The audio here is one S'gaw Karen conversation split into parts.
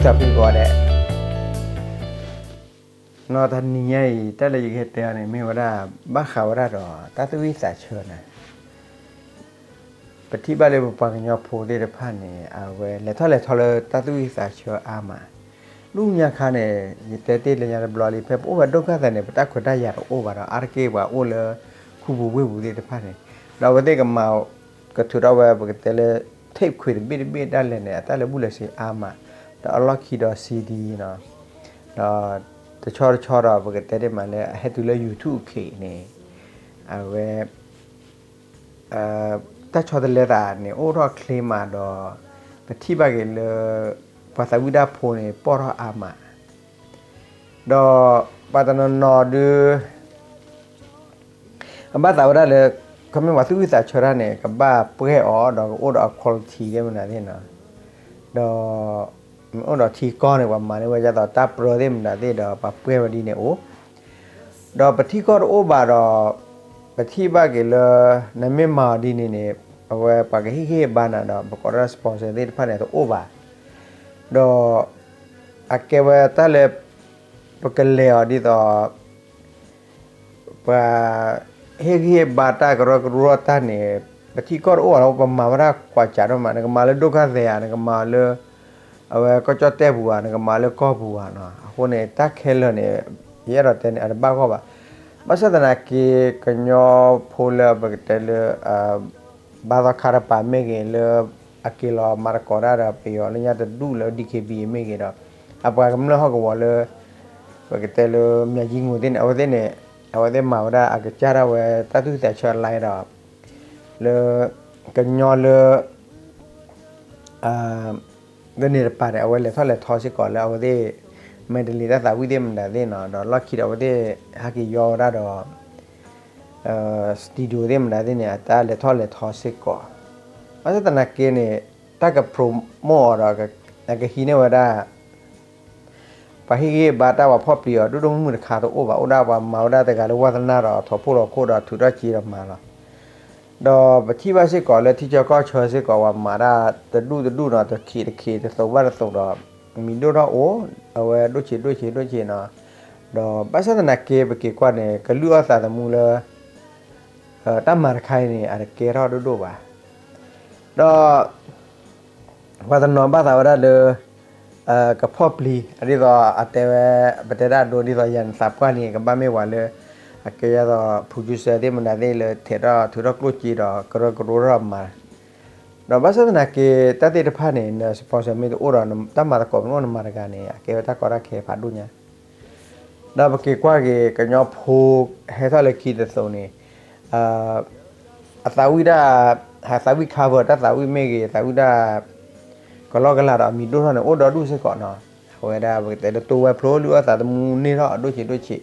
ဖံကီးဒဲး, နီၢ်တနံၤညါအံၤ တၢ်လၢယကဟဲတဲအီၤန့ၣ် မ့ၢ်ဝဲဒၣ် ဘၣ်ဃးဝဲဒၣ်ဒီး တၢ်သူၣ်ဝံၣ်သးဆၢန့ၣ် ပထံၣ်ဘၣ်လၢပပှၤကညီဖိသ့ၣ်တဖၣ်န့ၣ် အဝဲလဲၤထီၣ်လဲၤထီလၢတၢ်သူၣ်ဝံၣ်သးဆၢအါမး, လၢညါခါန့ၣ် ယတဲတ့ၢ်လၢညါတဘျီလံ ဖဲပအိၣ်ဝဲဒိၣ်ကၢ်သးန့ၣ် ပတၢ်ခွဲးတၢ်ယာ်တအိၣ်ဘၣ်ဒီး အါတက့ၢ်ပှၤအိၣ်လၢ ခူပူၤဝ့ၢ်ပူၤသ့ၣ်တဖၣ်န့ၣ်, ဒီးအဝဲသ့ၣ်ကမၤ ကထုးထီၣ်ဝဲ ပကတဲလၢ tape ခွံတဘ့ၣ်တဘ့ၣ်ဒၣ်လဲာ်န့ၣ် အတၢ်လဲၤဘူၣ်လဲၤစ့ၤအါမး, ဒီးအလီၢ်ခံဒီး CD နီၤ, ဒီးတဆီတဆီဒီး ပကတဲဒ်မးလၢအဟဲတုၤလၢ YouTube ခံန့ၣ် အဝဲ တၢ်ဆီတလဲသးန့ၣ် အိၣ်ထီၣ်ချ့မးဒီး ပထံၣ်ဘၣ်က့ၤလၢ ပှၤသးဝံၣ်တၢ်ဖိန့ၣ် ပီၢ်ထီၣ်အါမး, ဒီးပှၤတနီၤနီၤဒု အဘၣ်သးဝဲဒၣ်လၢ ခီမ့ၢ်ပှၤသူၣ်ဝံၣ်သးဆၢတၢ်န့ၣ် ကဘၣ်ပှဲၢ်အီၤ ဒီးကအိၣ်ဒီးအ quality သ့ၣ်မနုၤသ့ၣ်နီၤ, ဒီး မ့ၢ်အိၣ်ဒီးထံကီၢ်န့ၣ် ပှၤမၤန့ၢ်ဝဲဒ်သိးတၢ်ပြၢသ့ၣ်မနုၤသ့ၣ်ဒီး ပှၤပှဲၢ်ဝဲဒ်န့ၣ်အိၣ်, ဒီးပထံကီၢ်တအိၣ်ဘၣ်ဒီး ပထံၣ်ဘၣ်က့ၤလၢ နမ့ၢ်မၤအီၤဒ်န့ၣ်န့ၣ် အဝဲပှၤကဟ့ၣ်ဂံၢ်ဟ့ၣ်ဘါနၤဒီး ပကိးဒၣ် sponsor သ့ၣ်တဖၣ်န့ၣ် တအိၣ်ဘၣ်, ဒီး အကဲဝဲတၢ်လၢ ပကလဲၤအီၤဒ်သိး ပှၤ ဟ့ၣ်ဂံၢ်ဟ့ၣ်ဘါတၢ်ကရၢကရိတၢ်န့ၣ် ပထံကီၢ်တအိၣ်ဘၣ်လီၤ ပမၤဝဲဒၣ်ကွၢ်ကးဒိၣ်မး နကမၤလၢဒိၣ်ကၢ်သဲးဧါ နကမၤလၢ အဝဲကီၢ်ကၠီၣ်တဲၣ်ပူၤဧါ နကမၤလၢကီၢ်ပူၤဧါနီၤ အဃိန့ၣ် တၢ်ခဲလၢာ်န့ၣ် ယအဲၣ်ဒိးတဲန့ၣ် အတဘၣ်ဂီၢ်ဘၣ်. ဘၣ်ဆၣ်သနာ်က့ ကညီဖိလၢပကတဲလၢ ဘါသီခါတပၤမ့ၢ်ဂ့ၤလၢ အက့ၤလီၤမၤသကိးတၢ်ဒီးပယီၤလၢညါတဒူၣ်လၢ DKBA မ့ၢ်ဂ့ၤဒီး အပှၤကမျၢၢ်ဟီၣ်ကဝီၤလၢ ပကတဲလၢ မၠၤယံငိုသ့ၣ်န့ၣ် အဝဲသ့ၣ်န့ၣ် အဝဲသ့ၣ်မၤဝဲဒၣ်အကစၢ်ဒၣ်ဝဲတၢ်သူၣ်ဝံၣ်သးဆၢအ line ဒီး လၢ ကညီလၢ လၢန့ၣ်တပၤန့ၣ် အဝဲလဲၤထီၣ်လဲၤထီစ့ၢ်ကီးလၢအဝဲသ့ၣ် Mandalay တၢ်သးဝံၣ်သ့ၣ်မတၤသ့ၣ်နီၤ ဒီးလီၢ်ခံဒီးအဝဲသ့ၣ်ဟဲက့ၤယီဝဲဒၣ်ဒီး studio သ့ၣ်မတၤသ့ၣ်န့ၣ် အတၢ်လဲၤထီၣ်လဲၤထီစ့ၢ်ကီး ဘၣ်ဆၣ်သနာ်က့န့ၣ် တၢ်က promote အီၤဒီး အကဟံးန့ၢ်ဝဲဒၣ် ပှၤဟ့ၣ်ဂံၢ်ဟ့ၣ်ဘါတၢ်ပှၤဖီၣ်ပျံၤအီၤ ဒိၣ်ဒိၣ်မုၢ်မုၢ်တခါတအိၣ်ဘၣ် အိၣ်ဒၣ်ပှၤမၤဝဲဒၣ်တဂၤလၢဝၢ်သနၢ်ဒီးထီၣ်ဖှိၣ်ထီၣ်ခိၣ်ဒီးထုးထီၣ်က့ၤဒီးမၤလီၤ. ဒီးပထံၣ်ဘၣ်စ့ၢ်ကီးလၢထံဆၢကီၢ်ဆၢစ့ၢ်ကီး ပှၤမၤတၢ်တဒူၣ်တဒူၣ်နီၤ တခ့းတခ့း တသိးဘၣ်တသိးဒီး မံၤဒိၣ်ထီၣ်အိၣ် အဝဲဒိၣ်ဆံးဒိၣ်ဆံးဒိၣ်ဆံးနီၤ. ဒီးဘၣ်ဆၣ်သနာ်က့ ပက့ၤကွၢ်န့ၣ် ကလုၢ်အီၣ်သးသမူလၢ တၢ်မၤတခါအံၤန့ၣ် အတကဲထီၣ်ဒိၣ်ဒိၣ်ဘၣ်. ဒီး ပှၤတနီၤဘၣ်သးဝဲဒၣ်လၢ ကဖီၣ်ပျံၤ ဒ်သိးအတဲဝဲ ပတဲဒၣ်အဒိဒ်သိးယၤနသးပှၢ်လံ ကဘၣ်မ့ၢ်ပှၤလၢ အကဲဒ်သိး producer သ့ၣ်မတၤသ့ၣ်လၢထဲးထီၣ်ထုးထီၣ်ကျိၣ်စ့ဒီး ကရၢကရိထီၣ်မၤ ဒီးဘၣ်ဆၣ်သနာ်က့ တၢ်သ့ၣ်တဖၣ်န့ၣ် န sponsor မ့ၢ်တအိၣ်ဒီး တၢ်မၤသကိးမ့ၢ်အိၣ်နမၤတဂၤန့ၣ် အကဲဝဲတၢ်ကီတၢ်ခဲဖးဒိၣ်ညါ ဒီးပက့ၤကွၢ်က့ၤ ကညီဖိဟဲထီၣ်လၢခံတသိးန့ၣ် အသးဝံၣ်ဒၣ် ဟးသးဝံၣ် cover တၢ်သးဝံၣ်မ့ၢ်ဂ့ၤ သးဝံၣ်ဒၣ် ကလီကလးဒီးအမံၤဒိၣ်ထီၣ်န့ၣ် အိၣ်ဒီဒူၣ်စ့ၢ်ကီးနီၤ. အဝဲဒၣ်ပကတဲလၢတိဝဲဖျိ လုၢ်အီၣ်သးသမူန့ၢ်ထီၣ်အဒိၣ်ဆံးဒိၣ်ဆံး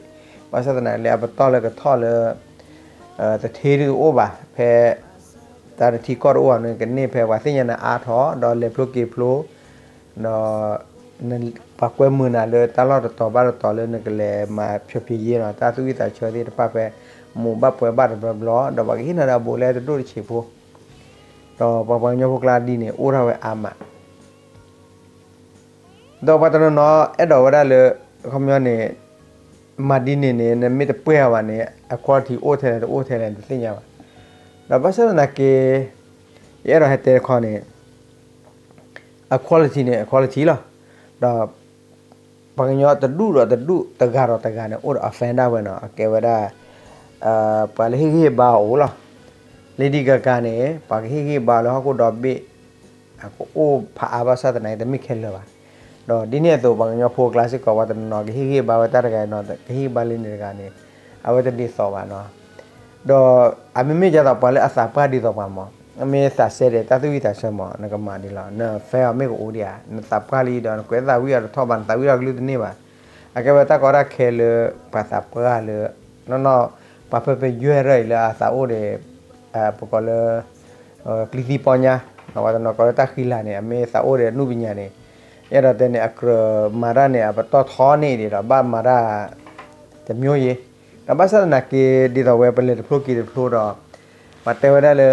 ဘၣ်ဆၣ်သနာ်က့လၢအပတီၢ်လၢကထီၣ်လၢ တထ့ဒုးတအိၣ်ဘၣ် ဖဲ တၢ်တထံကီၢ်တအိၣ်ဘၣ်န့ၣ် ကန့ၢ်ဖဲပှၤသ့ၣ်ညါနၤအါထီၣ် ဒီးလဲၤဖျိက့ၤဖျိ ဒီး ပှၤကွဲမုာ်နၤလၢတၢ်လီၢ်တတီၤဘၣ်တတီၤလၢနကလဲၤမၤဖျိးဖံးယ့နီၤ တၢ်သူၣ်ဝံၣ်သးဆၢသ့ၣ်တဖၣ်ဖဲ မိၢ်ဘၣ်ပှဲၤဘၣ်တဘျီဘျီ ဒီးပှၤကဟ့ၣ်နၤဒီးအဘူးလဲတဒိၣ်တဆံးဖိ ဒီးပှၤပှၤကညီဖိကျါဒ်န့ၣ် အိၣ်ထီၣ်ဝဲအါမး ဒီးပှၤတနီၤနီၤအဲၣ်ဒိးဝဲဒၣ်လၢ ခီပညီန့ၣ် မၤဒ်န့ၣ်န့ၣ် နမ့ၢ်တပှဲၢ်အီၤဘၣ်န့ၣ် အ quality အိၣ်ထဲလဲၣ်တအိၣ်ထဲလဲၣ် နတသ့ၣ်ညါဘၣ်. ဒီးဘၣ်ဆၣ်သနာ်က့ ယအဲၣ်ဒိးဟဲတဲတခီန့ၣ် အ quality န့ၣ် အ quality လီၤ. ဒီး ပှၤကညီတဒူၣ်ဒီးတဒူၣ် တဂၤဒီးတဂၤန့ၣ် အိၣ်ဒီးအ fan ဒၣ်ဝဲနီၤ အကဲဝဲဒၣ် ပှၤလၢဟ့ၣ်ဂံၢ်ဟ့ၣ်ဘါအီၤအိၣ်လီၤ. Lady Gaga န့ၣ် ပှၤကဟ့ၣ်ဂံၢ်ဟ့ၣ်ဘါအီၤလၢဟီၣ်ခိၣ်ဒီဘ့ၣ် အကအိၣ်ဖးအါဘၣ်ဆၣ်သနာ်က့ တမ့ၢ်ခဲလၢာ်ဘၣ်. ဒီးဒ်န့ၣ်အသိး ပှၤကညီဖိအကျါစ့ၢ်ကီး ပှၤတနီၤနီၤကဟ့ၣ်ဂံၢ်ဟ့ၣ်ဘါဝဲတၢ်တဂၤနီၤ ကဟ့ၣ်ဂံၢ်ဟ့ၣ်ဘါလၢန့ၣ်တဂၤန့ၣ် အဝဲတဒ်သိးဘၣ်နီၤ. ဒီးအမ့မ့ၢ်ဒ်သိးပှၤလၢအသးပှၢ်ဒ်သိးပှၤမး အမ့ၢ်သးစဲဒၣ်တၢ်သူၣ်ဝံၣ်သးဆၢမး နကမၤဒ်လီၤ န fan အီၤမ့ၢ်ကအိၣ်ဒံးဧါ နသးပှၢ်လံဒီးနကွဲးသးဝံၣ်အီၤတထီၣ်ဘၣ် နသးဝံၣ်အီၤကလုၢ်တန့ၢ်ဘၣ်. အကဲဝဲတၢ်ကီတၢ်ခဲလၢ ပှၤသးပှၢ်လၢ နီၢ်နီၢ် ပှၤဖဲဖဲယွဲၢ်ရၢၢ်အံၤလၢအသးအိၣ်ဒီး ပကိးလၢ ကျံသံပီညါ ပှၤတနီၤကိးလၢတၢ်ဃံလၤန့ၣ် အမ့ၢ်သးအိၣ်ဒီးအနုပညာန့ၣ် အဲၣ်ဒိးတဲန့ၣ် အကြၢးမၤတၢ်န့ၣ် အပတီၢ်ထီန့ၢ်ဒံးဒီး ဘၣ်မၤတၢ် တမျိုးယ့ၤ ဒီးဘၣ်ဆၣ်သနာ်က့ ဒ်သိးဝဲပလဲၤတဖျိက့ၤတဖျိဒီး ပှၤတဲဝဲဒၣ်လၢ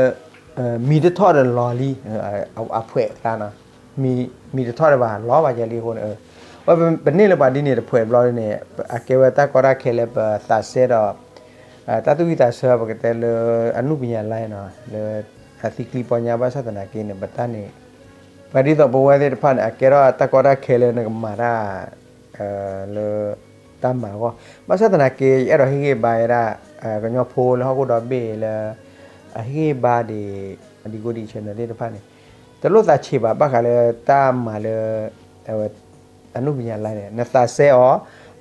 မံၤတထီၣ်ဒီးလီၤလံ အဖှဲးအကျါနီၤ မံၤတထီၣ်ဒံးဘၣ် လီၤဘၣ်ယၤလံအဃိန့ၣ်, အဝဲပန့ၢ်လၢပှၤဒ်န့ၣ်တဖုဘျီန့ၣ် အကဲဝဲတၢ်ကီတၢ်ခဲလၢပသးစဲဒီး တၢ်သူၣ်ဝံၣ်သးဆၢ ပကတဲလၢ အနုပညာလိုင်းနီၤ လၢ အသံကျံပီညါ ဘၣ်ဆၣ်သနာ်က့န့ၣ် ပတၢ်န့ၣ် ပှၤဒ်သိးပဝဲသ့ၣ်တဖၣ်န့ၣ် အကဲထီၣ်တၢ်ကီတၢ်ခဲလၢနကမၤတၢ် လၢ တၢ်မၤအဂီၢ် ဘၣ်ဆၣ်သနာ်က့ ယအဲၣ်ဒိးဟ့ၣ်ဂံၢ်ဘါဝဲဒၣ် ကညီဖိလၢဟီၣ်ခိၣ်ဒီဘ့ၣ်လၢ အဟ့ၣ်ဂံၢ်ဘါဒံး အဒံကိဒံကၠၢနၢၤသ့ၣ်တဖၣ်န့ၣ် တလိၣ်သးဆံးဘၣ် ဘၣ်ဃးလၢတၢ်မၤလၢ အဝဲ အနုပညာလိုင်းန့ၣ် နသးစဲအီၤ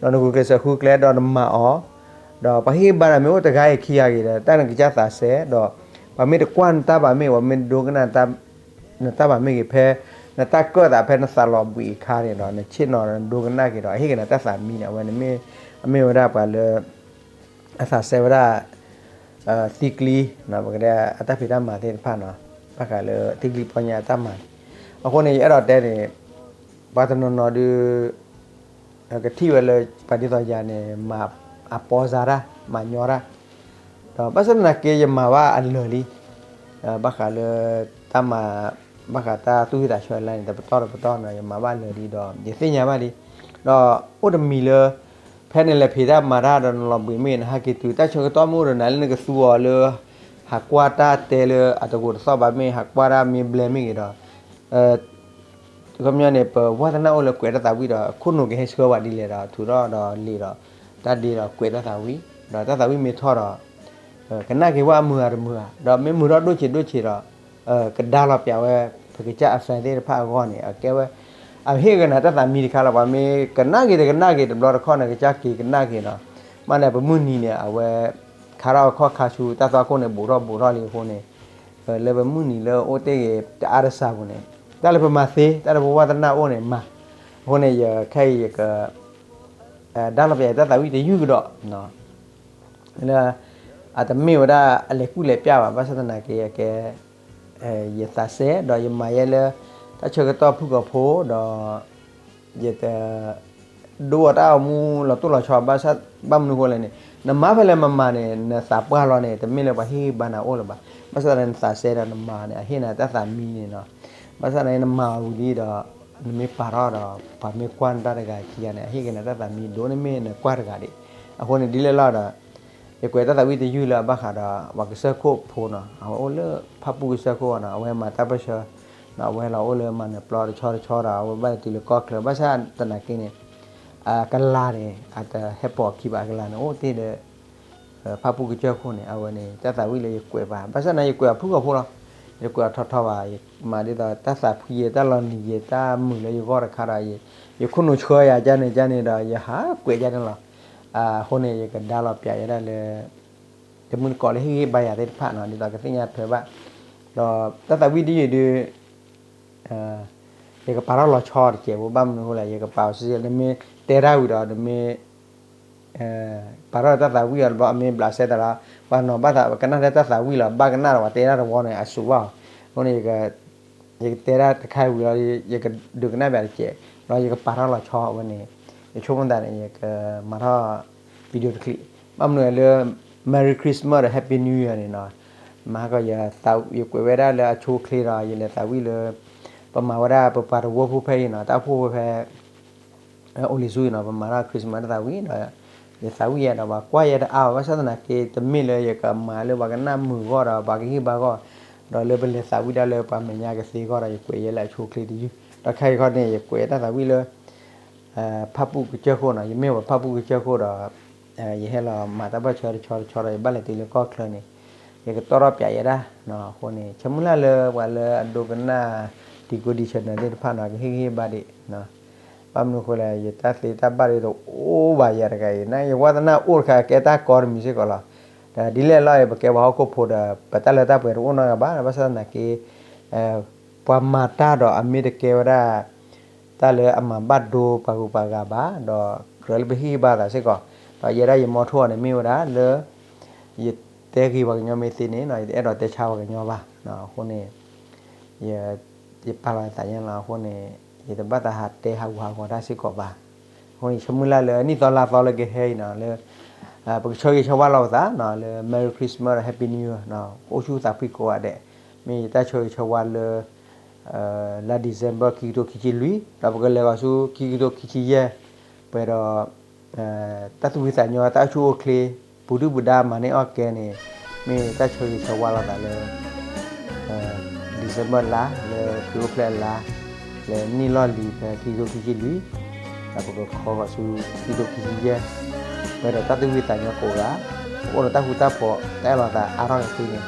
ဒီးနဂုာ်ကျဲးစၢးဃုကျဲဒီးနမၤအီၤ ဒီးပှၤဟ့ၣ်ဂံၢ်ဘါနၤမ့ၢ်အိၣ်တဂၤအံၤခံဂၤဂ့ၤဒီး တၢ်နကစၢ်သးစဲ ဒီး ပှၤမ့ၢ်တကွၢ်နတၢ်ဘၣ်မ့ၢ် ပှၤမ့ၢ်ဒိကနၣ် နတၢ်ဘၣ်မ့ၢ်ဂ့ၤ ဖဲ နတၢ်ကၢၣ်သးဖဲနသးလီၤဘှံးအခါန့ၣ်ဒီး နဆ့ၣ်နီၤနဒိကနၣ်က့ၤဒီး အဟ့ၣ်က့ၤနၤတၢ်သးမံန့ၣ် အဝဲန့ၣ်မ့ၢ် အမ့ၢ်ဝဲဒၣ်ပှၤလၢ အသးစဲဝဲဒၣ် သံကျံ ပကတဲအတၢ်ဖံးတၢ်မၤသ့ၣ်တဖၣ်နီၤ ဘၣ်ဃးလၢသံကျံပီညါအတၢ်မၤန့ၣ် အဃိန့ၣ် ယအဲၣ်ဒိးတဲန့ၣ် ပှၤတနီၤနီၤဒုး ကထံၣ်ဝဲလၢပှၤဒ်သိးယၤန့ၣ် မၤအပီစါတၢ် မၤညီတၢ် ဒီးဘၣ်ဆၣ်သနာ်က့ ယမၤဘၣ်အလၢာ်လံ ဘၣ်ဃးလၢ တၢ်မၤ ဘၣ်ဃးတၢ်သူၣ်ဝံၣ်သးဆၢလၢန့ၣ် တပတီၢ်တပတီၢ်နီၤ ယမၤဘၣ်လၢာ်လံဒီး ယသ့ၣ်ညါဘၣ်လံ ဒီးအိၣ်တမံၤလၢ ဖဲနလဲၤဖံးတၢ်မၤတၢ်ဒီးနလီၤဘှံးမ့ၢ် နဟးက့ၤတုၤ တၢ်ဆၢကတီၢ်မ့ၢ်အိၣ်ဒီးနၤလၢနကသူအီၤလၢ ဟးကွၢ်တၢ်တဲလၢအတဂိာ်တသီၣ်ဘၣ်မ့ၢ် ဟးကွၢ်တၢ်မ့ၢ်ဘျဲမ့ၢ်ဂ့ၤဒီး ခီပညီန့ၣ် ပဝါသနာအိၣ်လၢကွဲးတၢ်သးဝံၣ်ဒီး ခိၣ်နူာ်ကဟဲဆှၢဝဲဒ်လဲၣ်ဒီး ထုးထီၣ်ဒီးလံာ်ဒီး တၢ်ဒ့ဒီးကွဲးတၢ်သးဝံၣ် ဒီးတၢ်သးဝံၣ်မ့ၢ်ထီၣ်ဒီး ကနၣ်က့ၤဝဲအမုာ်အတမုာ်ဧါ ဒီးမ့ၢ်မုာ်ထီၣ်ဒိၣ်ဆံးဒိၣ်ဆံးဒီး ကဒါလီၤပျးဝဲ ပကစၢ်အ fan သ့ၣ်တဖၣ်အဂီၢ်န့ၣ် အကဲဝဲ အဟ့ၣ်က့ၤနၤတၢ်သးမံတခါလီၤ ပှၤမ့ၢ်ကနၣ်က့ၤတကနၣ်က့ၤတဘျီတခီၣ်န့ၣ် ကစၢ်က့ၤကနၣ်က့ၤနီၤ မ့ၢ်န့ၣ် ပမုၢ်နံၤန့ၣ် အဝဲ ခါထီၣ်အခီၣ်ခါဆူ တၢ်သွၣ်ခိၣ်န့ၣ် ဘူးထီၣ်ဘူးထီၣ်လံအဃိန့ၣ် လၢပမုၢ်နံၤလၢအိၣ်တ့ၢ်ဂ့ၤတအါတစှၤပူၤန့ၣ် တၢ်လၢပမၤသ့ တၢ်လၢပဝါသနာအိၣ်န့ၣ်မၤ အဃိန့ၣ် ယခဲအံၤယက ဒါလီၤပျးယတၢ်သးဝံၣ်တယုၢ်ကဒီး လၢ အတမ့ၢ်ဝဲဒၣ်အလဲၤကူၣ်လဲၤပျၢ်ဘၣ် ဘၣ်ဆၣ်သနာ်က့ အကဲ ယသးစဲ ဒီးယမၤယဲလၢ တၢ်ဆၢကတီၢ်ဖုၣ်ကိာ်ဖိ ဒီး ယတ ဒိအီၤတၢ်အိၣ်မူလီၤတိၢ်လီၤဆီ ဘၣ်ဆၣ် ဘၣ်မနုၤအဃိလဲၣ်န့ၣ် နမၤဖဲလဲၣ်မမၤန့ၣ် နသးပှၢ်လီၤန့ၣ် တမ့ၢ်လၢပှၤဟ့ၣ်ဂံၢ်ဘါနၤအိၣ်လၢၤဘၣ် ဘၣ်ဆၣ်သနာ်က့ နသးစဲဒီးနမၤန့ၣ် အဟ့ၣ်နၤတၢ်သးမံန့ၣ်နီၤ ဘၣ်ဆၣ်သနာ်က့ နမၤဝံၤလံဒီး နမ့ၢ်ပာ်ထီၣ်ဒီး ပှၤမ့ၢ်ကွၢ်နတၢ်တဂၤခံဂၤန့ၣ် အဟ့ၣ်က့ၤနၤတၢ်သးမံဒိၣ်န့ၣ်မ့ၢ်နကွၢ်တဂၤဒံး အဃိန့ၣ် ဒ်လဲၣ်လီၤဒီး ယကွဲးတၢ်သးဝံၣ်တယုၢ်လၢအဘၣ်ဃးဒီး ပှၤကစၢၢ်ခိၣ်ဖိနီၤ အဝဲအိၣ်လၢဖၣ်ပူၣ်ကစၢၢ်ခိၣ်နီၤ အဝဲမၤတၢ်ပၢၢ်ဆၢ အဝဲလီၤအိၣ်လၢမၤနၢၤပျီတဆီတဆီဒီး အဝဲဘၣ်လဲၤတုၤလၢကီၢ်ချၢ ဘၣ်ဆၣ်သနာ်က့န့ၣ် အကလၤန့ၣ် အတဟဲပိာ်အခံဘၣ် အကလၤန့ၣ် အိၣ်တ့ၢ်လၢ ဖၣ်ပူၣ်ကစၢၢ်ခိၣ်န့ၣ် အဝဲန့ၣ် တၢ်သးဝံၣ်လၢယကွဲးဘၣ် ဘၣ်ဆၣ်သနာ်က့ ယကွဲးအီၤဖုၣ်ကိာ်ဖိလီၤ ယကွဲးအီၤထီထီဘၣ် ယမၤဒ်သိးတၢ်သးဖှံယဲ တၢ်လီၤနံၤယဲ တၢ်မုာ်လၢယဂီၢ်တခါဒီး ယခိၣ်နူာ်ဆှၢယၤကန့ၣ်ကန့ၣ်ဒီး ယဟးကွဲးကန့ၣ်လီၤ အဃိန့ၣ် ယကဒါလီၤပျးယဲဒၣ်လၢ တမုၢ်တကိးလၢဟ့ၣ်ဂံၢ်ဘါယၤသ့ၣ်တဖၣ်နီၤ ဒ်သိးကသ့ၣ်ညါထွဲဘၣ် ဒီးတၢ်သးဝံၣ်ဒ်ယံၤဒုး ယကပာ်ထီၣ်လီၤဆီတစဲးဖိ ဘၣ်မနုၤအဃိလဲၣ် ယကပာ်အီၤစံစဲ နမ့ၢ်တဲတၢ်ဝံၤဒီး နမ့ၢ် ပာ်ထီၣ်တၢ်သးဝံၣ်အီၤတဘျီ အမ့ၢ်ဘျးစဲသးလီၤ ပှၤနီၤဘၣ်သး ပကနၣ်ထဲတၢ်သးဝံၣ်လီၤ ဘၣ်ကနၣ်ဒီးပှၤတဲဒၣ်တဝီန့ၣ် အစူးဘၣ်အီၤ အဃိန့ၣ် ယကတဲဒၣ်တခါဝံၤလီၤ ယကဒုးကနၣ်ဘၣ်တစဲး ဒီးယကပာ်ထီၣ်လီၤဆီအဝဲန့ၣ် ယဆိကမိၣ်သးန့ၣ် ယကမၤထီၣ် video တချံး ဘၣ်မနုၤလၢ Merry Christmas ဒီး Happy New Year န့ၣ်နီၤ မၤဟါကီး ယကွဲးဝဲဒၣ်လၢအဆိအချ့ဒီး ယလဲၤသးဝံၣ်လၢ ပမၤဝဲဒၣ်ပပှၤတဝၢဖိဖဲအံၤနီၤ တၢ်အိၣ်ဖှိၣ်ဖိဖဲ အိၣ်လံၤဆူအံၤနီၤ ပမၤထီၣ် Christmas တၢ်သးဝံၣ်ဒီး ယသးဝံၣ်ယဲဒီး ပှၤကွၢ်ယဲတအါဘၣ် ဘၣ်ဆၣ်သနာ်က့ တမ့ၢ်လၢယကမၤလၢပှၤကနၣ်မုာ်အဂီၢ်ဒီး ပှၤကဟ့ၣ်ဂံၢ်ဘါအဂီၢ် ဒီးလၢပလဲၤသးဝံၣ်ဒၣ်လၢပှၤမဲာ်ညါကသ့အဂီၢ်ဒီး ယကွဲးယဲလၢအဆိအချ့တယုၢ် ဒီးခဲအံၤခီန့ၣ် ယကွဲးတၢ်သးဝံၣ်လၢ ဖၣ်ပူၣ်ကစၢၢ်ခိၣ်နီၤ ယမ့ၢ်ပှၤဖၣ်ပူၣ်ကစၢၢ်ခိၣ်ဒီး ယဟဲလီၤမၤတၢ်ပၢၢ်ဆၢတဆီတဆီဒီး ယဘၣ်လဲၤတုၤလၢကီၢ်ချၢန့ၣ် ယကတီၢ်ထီၣ်ပျးယဲဒၣ် အဃိန့ၣ် ဆၢမုၢ်လၢ်လၢပှၤလၢအဒိကနၣ် ဒံကိဒံဆၢနၢၤသ့ၣ်တဖၣ်နီၤ ကဟ့ၣ်ဂံၢ်ဟ့ၣ်ဘါဒံး ဘၣ်မနုၤအဃိလဲၣ် ယတၢ်သ့တၢ်ဘၣ်ဒ်သိးအိၣ်ဘၣ်ယၤတဂၤအံၤ နယဝါသနာအိၣ်တခါ ကဲတၢ်ကီတမံၤစ့ၢ်ကီးလီၤ. ဒီးဒ်လဲၣ်လီၤ ပကဲပှၤဟီၣ်ခိၣ်ဖိဒီး ပတၢ်လၢတၢ်ပှဲၤတအိၣ်နီတဂၤဘၣ် ဘၣ်ဆၣ်သနာ်က့ ပှၤမၤတၢ်ဒီးအမ့ၢ်တကဲဝဲဒၣ် တၢ်လၢအမၤဘၣ်ဒိပှၤဂုၤပှၤဂၤဘၣ် ဒီးကြၢးလၢပဟ့ၣ်ဂံၢ်ဘါသးစ့ၢ်ကီး ဒီးယဲဒၣ်ယမီထိၣ်အီၤန့ၣ်မ့ၢ်ဝဲဒၣ်လၢ ယတဲဂ့ၤပှၤကညီမ့ၢ်သ့န့ၣ် ယတအဲၣ်ဒိးတဲဆါပှၤကညီဘၣ် အဃိန့ၣ် ယပာ်လီၤယသးညါလီၤ အဃိန့ၣ် ယတဘၣ်သးဟးတဲဟးဂူာ်ဟးဂီၤတၢ်စ့ၢ်ကီးဘၣ်. အဃိန့ၣ် ဆၢမုၢ်လၢ်လၢနံၣ်သီလါသီလၢကဟဲအံၤနီၤ လၢ ပကဆၢဂ့ၤဆၢဝါလီၤပသးနီၤ လၢ Merry Christmas ဒီး Happy New Year နီၤ အိၣ်ဆူၣ်သးဖှံကိးဂၤဒဲး မ့ၢ်ယတၢ်ဆၢဂ့ၤဆၢဝါလၢ လါ December ခံကထိခံဆံလွံၢ် ဒီးပကလဲၤဃီၤဆူခံကထိခံဆံယဲၢ်, ပှဲၤဒီး တၢ်သူၣ်ဖှံသးညီ တၢ်အိၣ်ဆူၣ်အိၣ်ချ့ ပူၤဒုၣ်ပူၤဒါမၤန့ၢ်အီၣ်ကဲန့ၣ် မ့ၢ်တၢ်ဆၢဂ့ၤဆၢဝါလိာ်သးလၢ December လါ လၢခရံာ်အိၣ်ဖျဲၣ်အလါ လၢနံၣ်လီၢ်လံၤဖဲခံကထိခံဆံလွံၢ်, ဒီးပကခီဃီၤဆူခံကထိခံဆံယဲၢ်, ပှဲၤဒီးတၢ်သူၣ်ဖှံသးညီကိးဂၤ, ပအိၣ်ဒီးတၢ်ဃူတၢ်ဖိး တၢ်အဲၣ်လိာ်သးအါထီၣ်ကသ့န့ၣ်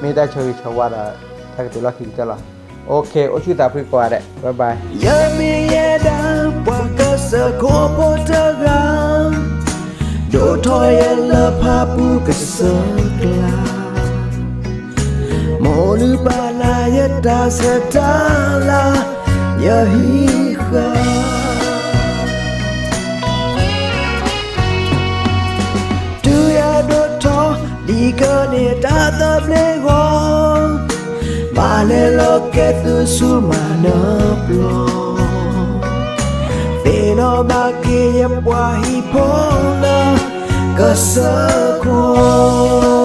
မ့ၢ်တၢ်ဆၢဂ့ၤဆၢဝါဒီး တၢ်ကတိၤလီၢ်ခံကတၢၢ်လီၤ. Okay, အိၣ်ဆူၣ်သးဖှံကိးဂၤဒဲး, bye bye. ယမ့ၢ်ယဲဒၣ်ပှၤကစၢၢ်ခိၣ်ဖိတဂၤ, ဒိၣ်ထီၣ်ယလၢဖးပူၤကစၢၢ်ကျါ, မိၢ်လုၢ်ပၢ်လၢ်ယတၢ်ဆဲးတၢ်လၤ ယဟံးဃာ် တုၤယဒိၣ်ထီၣ် ဒ်ကန့ၢ်တၢ်သဘျ့ဂီၢ်, ဘၣ်လဲၤလီၤကဲသုဆူမၤနၢၤပျီ, သ့ၣ်နီၣ်ဘၣ်က့ၤယပှၤဟံၣ်ဖိလၢ ကစၢၢ်ခိၣ်